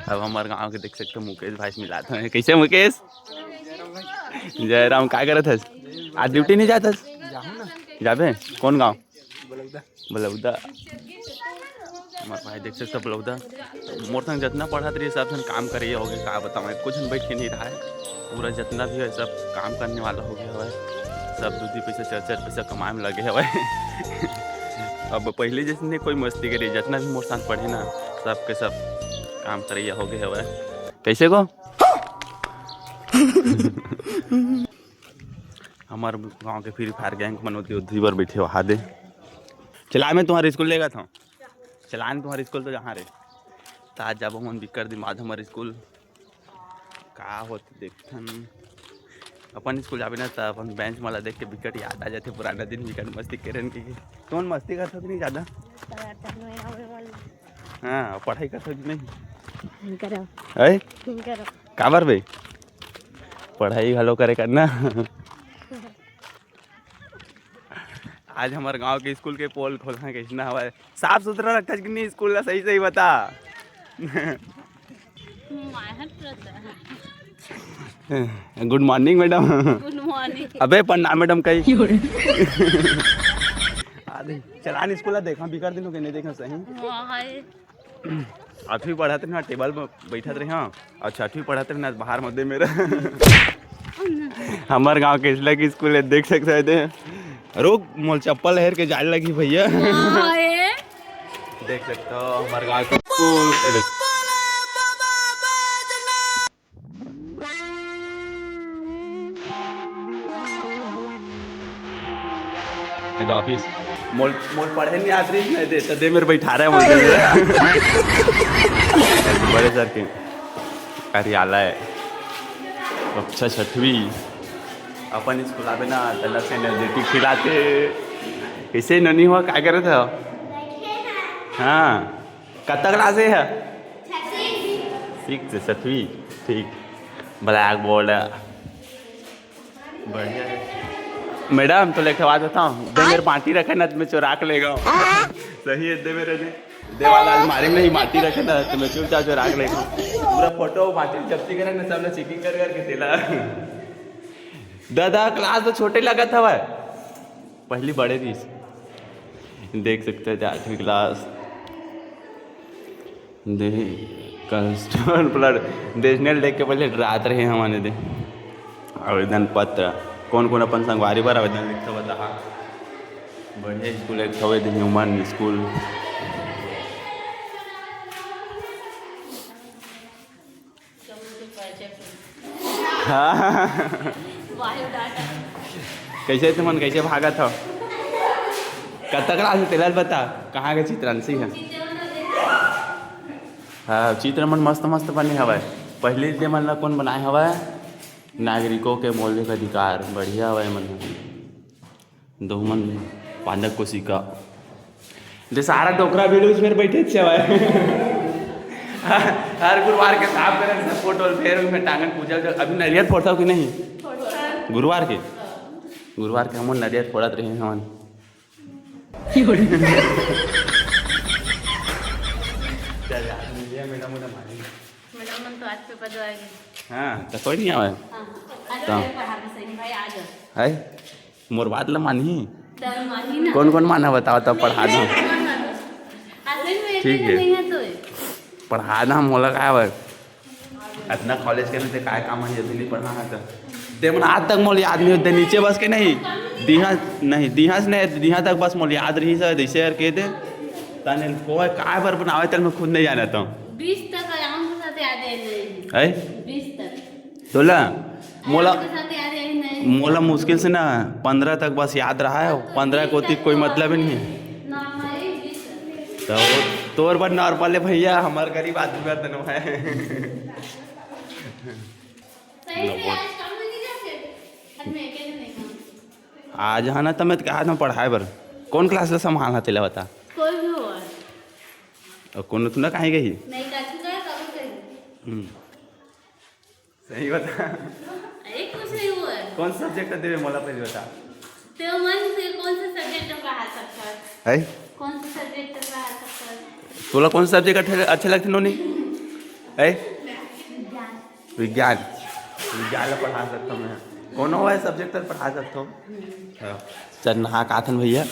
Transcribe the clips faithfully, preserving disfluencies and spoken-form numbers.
अब हमर गांव के देख सकते हो, मुकेश भाई से मिलात हन। कैसे मुकेश? जयराम, का करत हस? आज ड्यूटी नहीं जात हस? जाबे? कौन गांव? बलौदा। हमर भाई देख सकते हो, बलौदा। मोर संग जतना पढ़त रहिस, सब झन काम करइया होगे। का बतावं, एको झन बैठ के नहीं रहा है। पूरा जतना भी है, सब काम करने वाला होगे हवय। सब दू दू पैसा, चार चार पैसा कमाए में लगे हवय। अब पहले जैसे नहीं कोई मस्ती करे, जतना भी मोर साथ पढ़े ना, सब के सब काम करइया होगे हवय। कैसे को? हमर गांव के Free Fire gang मन ओती, ओती बर बैठे वहा दे। चला, मैं तुम्हारे स्कूल लेगा था। चला न तुम्हारे स्कूल तो जहाँ रे। त आज जाबो मन बिकट दिन बाद हमर स्कूल। का होत देखथन। अपन स्कूल जाबे ना, त अपन बेंच वाला देख के बिकट याद आ जाथे पुराना दिन, बिकट मस्ती करेन के। कौन मस्ती करथो कि नहीं ज्यादा? हाँ, पढ़ाई करथो कि नहीं? नहीं करो। है? नहीं करो। काबर बे? पढ़ाई घलो करे करना। आज हमर गांव के स्कूल के पोल खोलना कैसना हवय? साफ सुथरा रखथस कि नहीं स्कूल ला? सही सही बता। माहत रहता है। गुड मॉर्निंग मैडम। गुड मॉर्निंग। अबे प्रणाम मैडम कही। आदि चलान स्कूल ला देखा, बिकट दिन हो गए नहीं देखा सही। हाँ, हाय। अठवीं पढ़त रहे ना, टेबल में बैठत रहे, हाँ, और छठवीं पढ़त रहे ना, बाहर मध्य में रह। हमर गांव के इसला की स्कूल है, देख सकते हैं दे। रुक, मोल चप्पल हेर के जाए लगी भैया। हाँ, ए। देख सकते हो हमर गांव के स्कूल। Head office. मोल, मोल पढ़े नहीं आत रही, नहीं दे, तो दे मेरे बैठा रहे हैं, मोल दे मेरे। बड़े सर के कार्यालय, कक्षा छठवीं। अपन स्कूल आबे ना, तला से एनर्जेटिक फील आथे। कैसे ननी हुआ, का करत हो? हाँ, कत्ता क्लास है? सिक्स, छठवीं। ठीक, ब्लैक बोर्ड। बढ़िया है। मैडम, तो लेके आवाज बताओ, दे मेरे बाटी रखे ना, तो मैं चुरा के ले गया। सही है, दे मेरे दे। दे वाला अलमारी में ही बाटी रखे ना, तो मैं चुपचाप चुरा के ले गया। पूरा फोटो बाटी जब्ती करे ना, सब लोग चेकिंग कर करके तेला। दादा, क्लास तो छोटे लगत हवय, पहली बड़े दिस। देख सकते हैं, आठवीं क्लास। दे कस्टमर प्लस नेशनल डे के पहले रात रहे हमारे दे। आवेदन पत्र, कौन कौन अपन संगवारी बर आवेदन लिखता बता। बढ़िया स्कूल एक हवे दे, ह्यूमन स्कूल। हाँ। बायोडाटा। कैसे तुमन कैसे भागत हो? कत्ता क्लास में तेला बता, कहाँ के चित्रांशी है? हाँ, चित्र मन मस्त मस्त बने हवय। पहले दे मन ला कौन बनाए हवय? नागरिकों के मौलिक अधिकार, बढ़िया हवय मन ह। दो मन पांडक कोशिका। दे सारा डोकरा भी लूज मेरे बैठे छे भाई। हर गुरुवार के साफ करे सब फोटो, फिर उनमें टांगन पूजा उजा। अभी नरियर फोड़ता हो कि नहीं? गुरुवार के, गुरुवार के हम नरियर फोड़त रहे हमन। चल यार, मिलिया मैडम, उन्हें मारी। मैडम मन तो आज पेपर दो आएगी। हाँ, तो कोई नहीं आवे। हाँ, आज तो पेपर पढ़ा भी सही भाई, आ जाओ। है? मोर बात ल मानही? त मानही ना। कौन कौन माना बताओ, तब पढ़ा दो। असल में ठीक है। नहीं है तो। पढ़ा दो, मोला काय बर? अतना कॉलेज के ना ते काय काम है, यदि नहीं पढ़ना है तो। ते मन आज तक मोला याद नहीं होते, नीचे बस के नहीं। दिहा नहीं, दिहा से नहीं, दिहा तक बस मोला याद रही सर, जैसे यार कह दे। तने कोई काय बर बनावे, तन मैं खुद नहीं जाना था। बीस तक आराम से साथ याद है नहीं। है? बीस तक। तोला मोला, आपके साथ यार यही नहीं। मोला मुश्किल से ना पंद्रह तक बस याद रहा है, पंद्रह को तीक कोई मतलब ही नहीं है। नॉर्मल ही बीस। तो तोर बर नॉर्मल है भैया, हमार गरीब आदमी बर तनो है। सही से आज काम नहीं जाते। आज मैं अकेले नहीं काम। आज हाँ ना, तो मैं तो कहा था पढ़ाए बर। कौन क्लास ला संभालना तेला बता। कोई भी हो। और कौन तू ना कहीं गई? नहीं, काचू का कब कहीं। हम्म। सही बता। अरे, कुछ नहीं हुआ है। कौन सब्जेक्ट देवे मोला, पहले बता। तो मन से कौन सा सब्जेक्ट पढ़ा सकता है? है? कौन सा सब्जेक्ट पढ़ा सकता है? तोला कौन सब्जेक्ट अच्छे, अच्छे लगते नोनी? ए? विज्ञान। विज्ञान ला पढ़ा सकथों मैं। कोनो है सब्जेक्ट ला पढ़ा सकथों। हाँ। चल नहा के आथन भैया।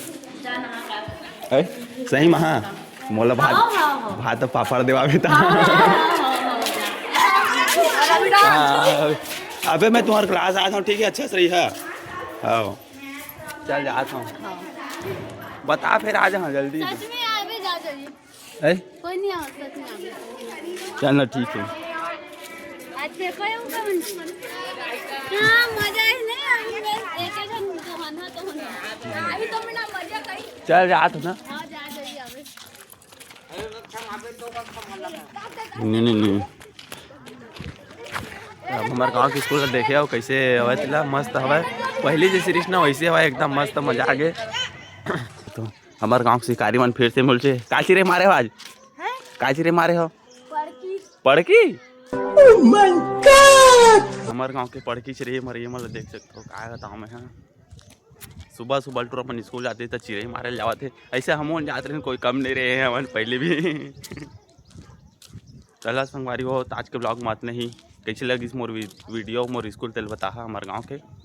ए? सही में हाँ। मोला भात, हाँ, हाँ, हाँ। भात अउ पापड़ देवाबे ता। हाँ, हाँ, हाँ, हाँ, जा। हाँ, अबे मैं तुम्हार क्लास आथों, ठीक है, अच्छा से रही है। हाँ। चल जाथों। हाँ। बता फिर आ जा जल्दी। सच में आबे जा जल्दी। ए? कोई नहीं आवा, सच में आबे। चल ना, ठीक है। आज देखो ये ऊपर मन। हाँ, मजा ही नहीं, अभी मैं एक एक जन जो हन हो तो हन। अभी तो मेरा मजा कहीं। चल जाथों ना। हाँ, जा जल्दी आबे। नहीं, नहीं, नहीं। अब हमर गांव के स्कूल ला देखे हो कैसे हवय तेला, मस्त हवय। पहली जैसे रिश्ता वैसे हवय, एकदम मस्त, मजा आ गे। तो हमर गांव के शिकारी मन फिर से मिलचे। का चिरई मारे हो आज? हैं? का चिरई मारे हो? पड़की। पड़की? Oh my God! हमर गांव के पड़की चिरई मरई मन ला देख सकथो। का बताओ मैं, हाँ। सुबह सुबह टूरा अपन स्कूल जाथे त चिरई मारे ल जावत हे। ऐसे हमन जात रहे, कोई कम नहीं रहे हैं हमन पहले भी। चला संगवारी हो, त आज के vlog में अतना ही। कैसे लगिस more we-, video, Mor school तेल बताहा हमर गांव के।